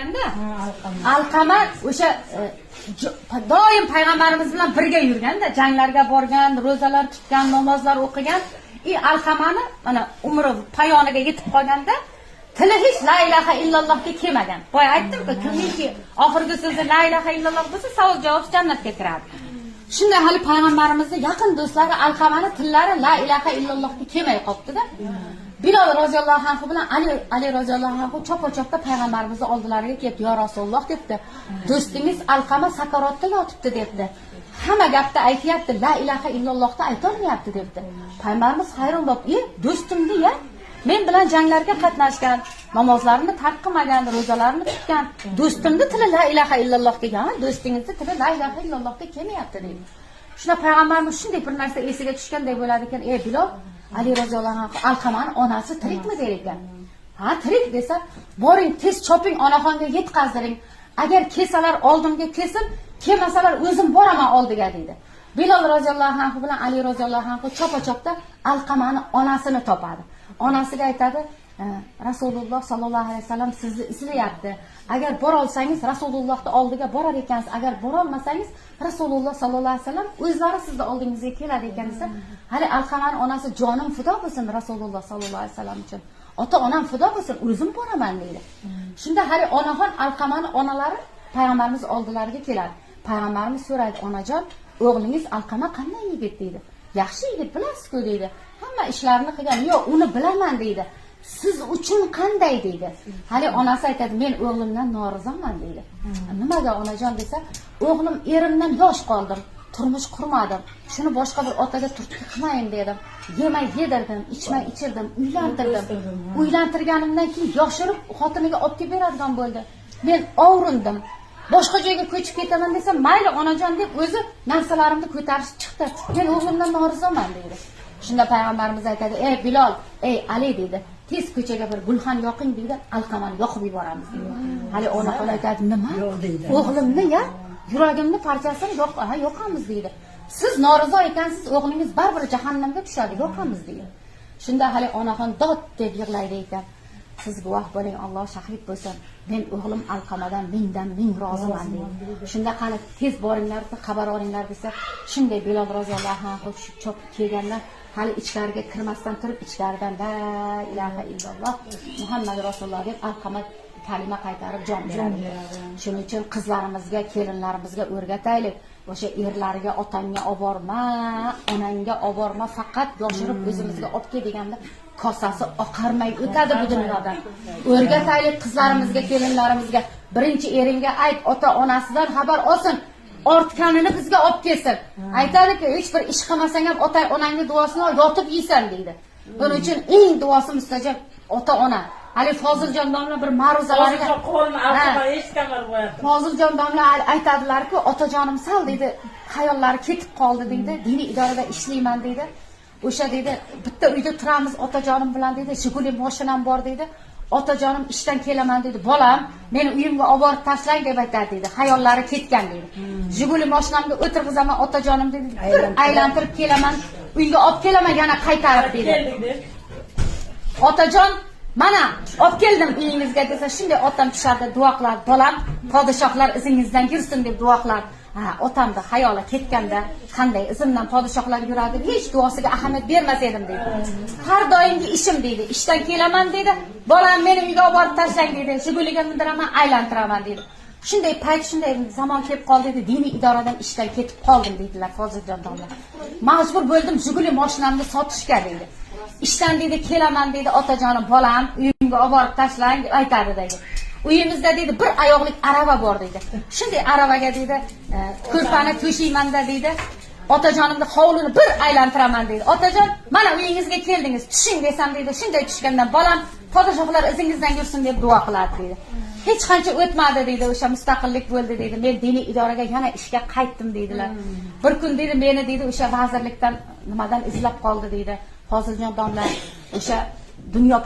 ekanda. Alqama o'sha doim payg'ambarimiz bilan birga yurganda, janglarga borgan, ro'zalar tutgan, namozlar o'qigan. И Alqamani mana umri poyoniga yetib qolganda tili hech la ilaha illallohga kelmagan. Boya aytdimku, kimniki oxirgi so'zi la ilaha illalloh bo'lsa, savol javob jannatga kiradi. Shunday hali payg'ambarimizni yaqin do'stlari Alqamani tillari la ilaha illallohga kelmay qolibdida. Bilol roziyallohu anhu bilan Ali roziyallohu anhu chopa chopda payg'ambarimizni oldilariga kelibdi. "Yo Rasululloh", debdi. "Do'stingiz Alqama sakarotda yotibdi", debdi. "Hamma gapni aytyapti, la ilaha illallohni aytolmayapti", debdi. Payg'ambarimiz hayron bo'lib, "E, do'stimni ya, men bilan janglarga qatnashgan, namozlarini tark qilmagan, ro'zalarini tutgan do'stimni tili la ilaha illalloh degan, do'stingizni tili la ilaha illallohga kelmayapti", deydi. Shunda payg'ambarimiz shunday bir narsa esiga tushganday bo'ladi ekan. "Ey Bilol, Ali roziyallohu anhu, Alqamani onasi tirikmi?" der ekan. "Ha, tirik", desa, "Boring, tez choping, onaxonga yetkazdiring. Agar kelsalar oldimga kelsin, kelmasalar o'zim boraman oldiga", deydi. Bilol roziyallohu anhu bilan Ali roziyallohu anhu chopa chopda Alqamani onasini topadi. Onasiga aytadi, "Rasululloh sollallohu alayhi vasallam sizni izlayapti. Agar bora olsangiz, Rasulullohni oldiga borar ekansiz. Agar borolmasangiz, Rasululloh sollallohu alayhi vasallam o'zlari sizni oldingizga keladi ekan", desa, hali Alqamani onasi, "Jonim fido bo'lsin Rasululloh sollallohu alayhi vasallam uchun. Ota onam fido bo'lsin, o'zim boraman", deydi. Shunda hali onaxon Alqamani onalari payg'ambarimiz oldilariga keladi. Payg'ambarimiz so'raydi, "Onajon, o'g'lingiz Alqama qanday yigit?" deydi. "Yaxshi yigit, bilasiz-ku", deydi. "Hamma ishlarini qilgan". "Yo'q, uni bilaman", deydi. "Siz uchun qanday?" deydi. Hali onasi aytadi, "Men o'g'limdan norizoman", deydi. "Nimaga, onajon?" desa, "O'g'lim erimdan yosh qoldim, turmush qurmadim. Shuni boshqa bir otaga turtki qilmayin dedim. Yemay yedirdim, ichmay ichirdim, uylantirdim. Uylantirganimdan keyin yoshirib xotiniga olib kelib beradigan bo'ldi. Men ovrindim. Boshqa joyga ko'chib ketaman desam, mayli onajon deb o'zi narsalarimni ko'tarishib chiqdi. Men o'g'limdan norizoman", deydi. Shunda payg'ambarimiz aytadi, "Ey Bilol, ey Ali", deydi. "Tez ko'chaga bir gulxan yoqing", deydi. "Alqamani yoqib yuboramiz", deydi. Hali onaxon aytadi, "Nima? Yo'q", deydi. "O'g'limni ya, yuragimni parchasini yo'q, ha, yoqamiz", deydi. "Siz norizo ekansiz, o'g'lingiz baribir jahannamga tushadi, yoqamiz", deydi. Shunda hali onaxon dod deb yig'laydi ekan. "Siz guvoh bo'ling, Alloh shahid bo'lsin. Men o'g'lim Alqamadan mingdan ming roziman", deydi. Shunda "Qani, tez boringlar, xabar olinglar", desa, shunday Bilol roziyallohu anhu tushib chopib kelganlar, hali ichkariga kirmasdan turib ichkaridan la ilaha illalloh Muhammad rasululloh deb Alqama kalima qaytarib jon beradi. Shuning uchun qizlarimizga, kelinlarimizga o'rgataylik. O'sha erlariga otangga oborma, onangga oborma, faqat yoshirib o'zimizga olib kel deganda kosasi oqarmay o'tadi bu dunyodan. O'rgataylik qizlarimizga, kelinlarimizga. Birinchi eringga ayt, ota onasidan xabar olsin. Ortganini bizga olib kelsin. Aytadiki, hech bir ish qilmasang ham ota onangni duosini ol, yotib yeysan deydi. Buning uchun eng duosi mustajab ota ona. Hali Foziljon domla bir ma'ruzalariga Hozir qo'lini Alqama eshitganlar bo'lyapti. Foziljon domla aytadilarku, "Otajonim sal", deydi, "xayollari ketib qoldi", deydi. "Diniy idorada ishlayman", deydi. "O'sha", deydi, "bitta uyda turamiz otajonim bilan", deydi. "Jiguli moshinam bor", deydi. "Otajonim ishdan kelaman", deydi. "Bolam, meni uyimga olib borib tashlang", deb aytadi deydi. "Xayollari ketgan", deydi. "Jiguli moshinamga o'tirg'izaman otajonim", deydi. "Bir aylantirib kelaman, uyga olib kelaman yana qaytarib", deydi. Keldik deb. "Otajon, mana olib keldim uyingizga", desa, shunday otam tushardi, duo qiladi, "Bolam, podshohlar izingizdan yursin", deb duo qiladi. "Ha, otamni xayoli ketganda qanday izimdan podshohlar yuradi, hech duosiga ahamiyat bermas edim", deydi. "Har doimgi ishim", deydi. "Ishdan kelaman", deydi. "Bolam, meni uyga olib borib tashlang", deydi. "Jiguliga mindiraman, aylantiraman", deydi. "Shunday payt, shunday zamon kelib qoldi", deydi. "Diniy idoradan ishdan ketib qoldim", deydilar Foziljon domla. "Majbur bo'ldim Jiguli moshinamni sotishga", deydi. "Ishdan", deydi, "kelaman", deydi, "otajonim, bolam, uyimga olib borib tashlang", deb aytadi deydi. "Uyimizda", deydi, "bir oyoqlik arava bor", deydi. "Shunday aravaga", deydi, "ko'rpani to'shaymanda", deydi. "Otajonimni hovlini bir aylantiraman", deydi. "Otajon, mana uyingizga keldingiz, tushing", desam", deydi, "shunday tushgandan, bolam, podshohlar izingizdan yursin", deb duo qiladi deydi. "Hech qancha o'tmadi", deydi, "o'sha mustaqillik bo'ldi", deydi. "Men diniy idoraga yana ishga qaytdim", deydilar. "Bir kun", deydi, "meni", deydi, "o'sha vazirlikdan nimadan izlab qoldi", deydi. Foziljon domla o'sha dunyo